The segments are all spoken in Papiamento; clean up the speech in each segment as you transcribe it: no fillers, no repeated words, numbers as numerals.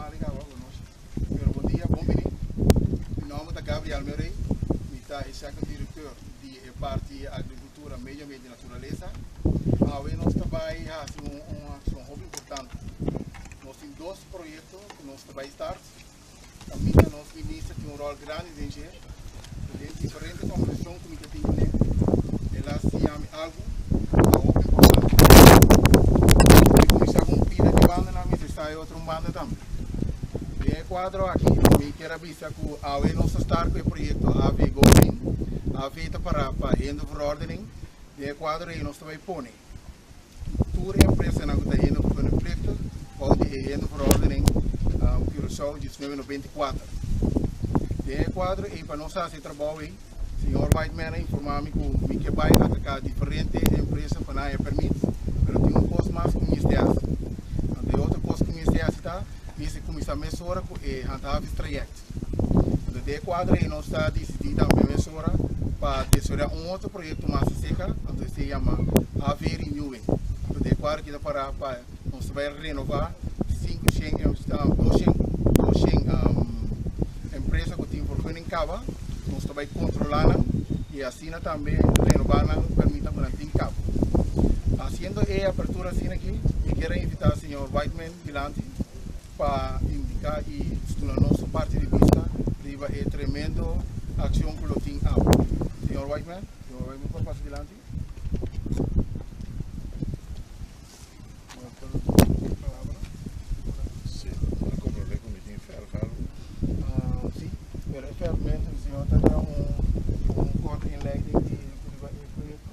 tardi caba, bon nochi. Pero bon dia, bon bini. Mi nomber ta Gabriel Murray, mi ta e second directeur di e parti Agricultura, Medio Ambiente y Naturaleza. Awe nos ta bay haci un accion hopi importante. Nos tin dos proyecto cu nos ta bay start. Caminda nos minister tin un rol grandi den dje. Den diferente conversacion cu mi ta tin cune, el a siña mi algo cu ta hopi importante. Mi cuminsa cu un pida di bandanan, mi ta sta e otro un banda tambe. Den e cuadro aki mi kier a bisa cu awe nos ta start cu e proyecto AV Go Green. AV ta para pa Hinderverordening. Den e cuadro ey nos ta bay pone tur e empresanan ku ta hende vergunningplichtig bou di e hinderverordening Curaçao 1994. Den e kuadro ei pa nos hasi e trabou ei, señor Whiteman a informa mi ku mi ke bai ataká diferente empresa pa nan haña permit, pero tin un kos mas ku mi mester hasi. Anto e otro kos ku mi mester hasi ta, mi mester kuminsá mesora ku e handhavingstraject. Anto den e kuadro ei nos ta disidí tambe mesora pa desaroyá un otro proyekto mas aserka, anto esei yama AV Renewing. Anto den e kuadro aki ta pará pa nos ta bai renová 500, 200, 200 empresa ku tin vergunning kaba, nos ta bai kontrolá nan i asina tambe renobá nan permita ku nan tin kaba. Hasiendo e apertura asina aki, mi kier a invitá señor Whiteman dilanti. pa indica y duna nos su parti di bista riba e tremendo accion cu lo tin awe. Señor Whiteman, señor Whiteman por pasa dilanti. Sí, no comprende cu mi tin verf algo. Ah, sí, pero e verfmento di señor ta da un, un korte inleiding di riba e proyecto.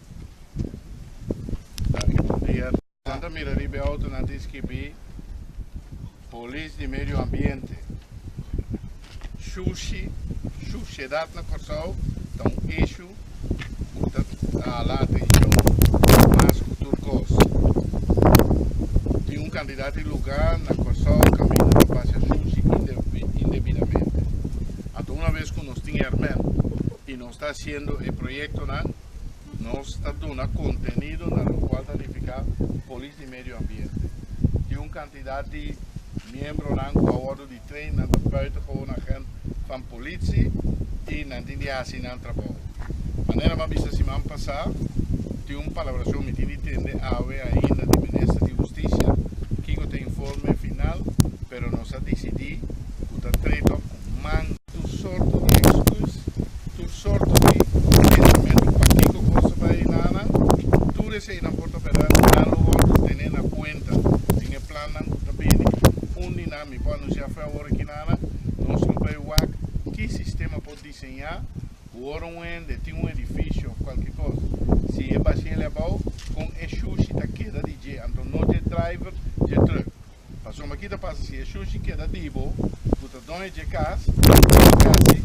Danki, bon dia. Nan ta mira riba e auto nan tin skibi Polis di Medio Ambiente. Shushi, shushedat na Kòrsou ta un issue ku ta hala atenshon mas ku tur kos. Tin un kantidat di lugá na Kòrsou kaminda ta basha shushi indebidamente. Anto una bes ku nos tin hèrmènt i nos ta hasiendo e proyektonan, Nos ta duna kontenido na lokual ta nifiká Polis di Medio Ambiente. Tin un kantidat di miembronan ku a wòrdu di train, nan ta buitengewoon agent van politie i nan tin di hasi nan trabou. Manera mi a bisa siman pasá, tin un palabrashon mi tin di tende awe ainda di Minister di Hustisia kiko ta e informe final, pero nos a disidí ku ta trade op ku man. Tur sorto di excuus, tur sorto di pensamentu pakiko cos ta bay nana, tur eseinan por ta berdad, nan lo wordo tene na cuenta den e plannan cu ta bini. Un di nan mi por anuncia fe awor aki nana, nos lo bay wak ki sistema por diseña cu ora un hende tin un edificio of cualkier cos, si e bashele abao, con e shushi ta keda di dje, anto no dje driver dje truck. Pasobra ki ta pasa si e shushi keda di bo ku ta doño dje kas, kasi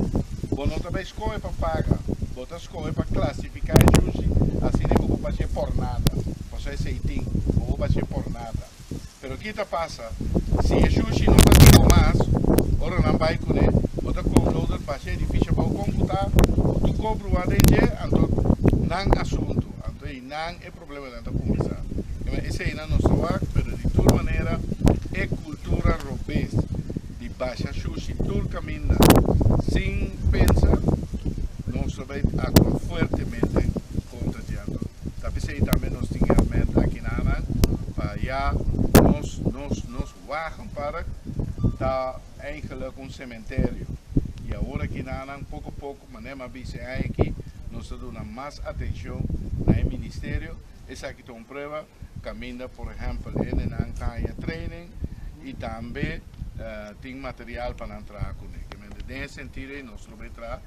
bo no ta bai skohe pa paga, bo ta skohe pa klasifiká e shushi asina bo por bash'é por nada. Pasobra esei tin, bo por bash'é por nada. Pero ki ta pasa si e shushi no ta di bo mas, ora nan bai kuné, bo ta kon loader basha edifisio abou kon ku ta ku tur kobru a den dje, anto nan asuntu. Anto ei nan e problemanan ta kuminsá. Eseinan nos ta wak, pero di tur manera e kultura robes di basha shushi tur kaminda sin pensa, nos ta bai aktua fuertemente kontra dje. Anto ta p'esei tambe nos tin herment aki na nan pa ya nos nos nos wagenpark ta eigenlijk un sementerio y awor aki na nan poko poko manera mi a bisa e aña aki nos ta duna mas atencion na e ministerio. Esaki ta un prueba caminda por ehempel hendenan ta haña training y tambe tin material pa nan traha cune. Den e sentido ey nos lo bay traha.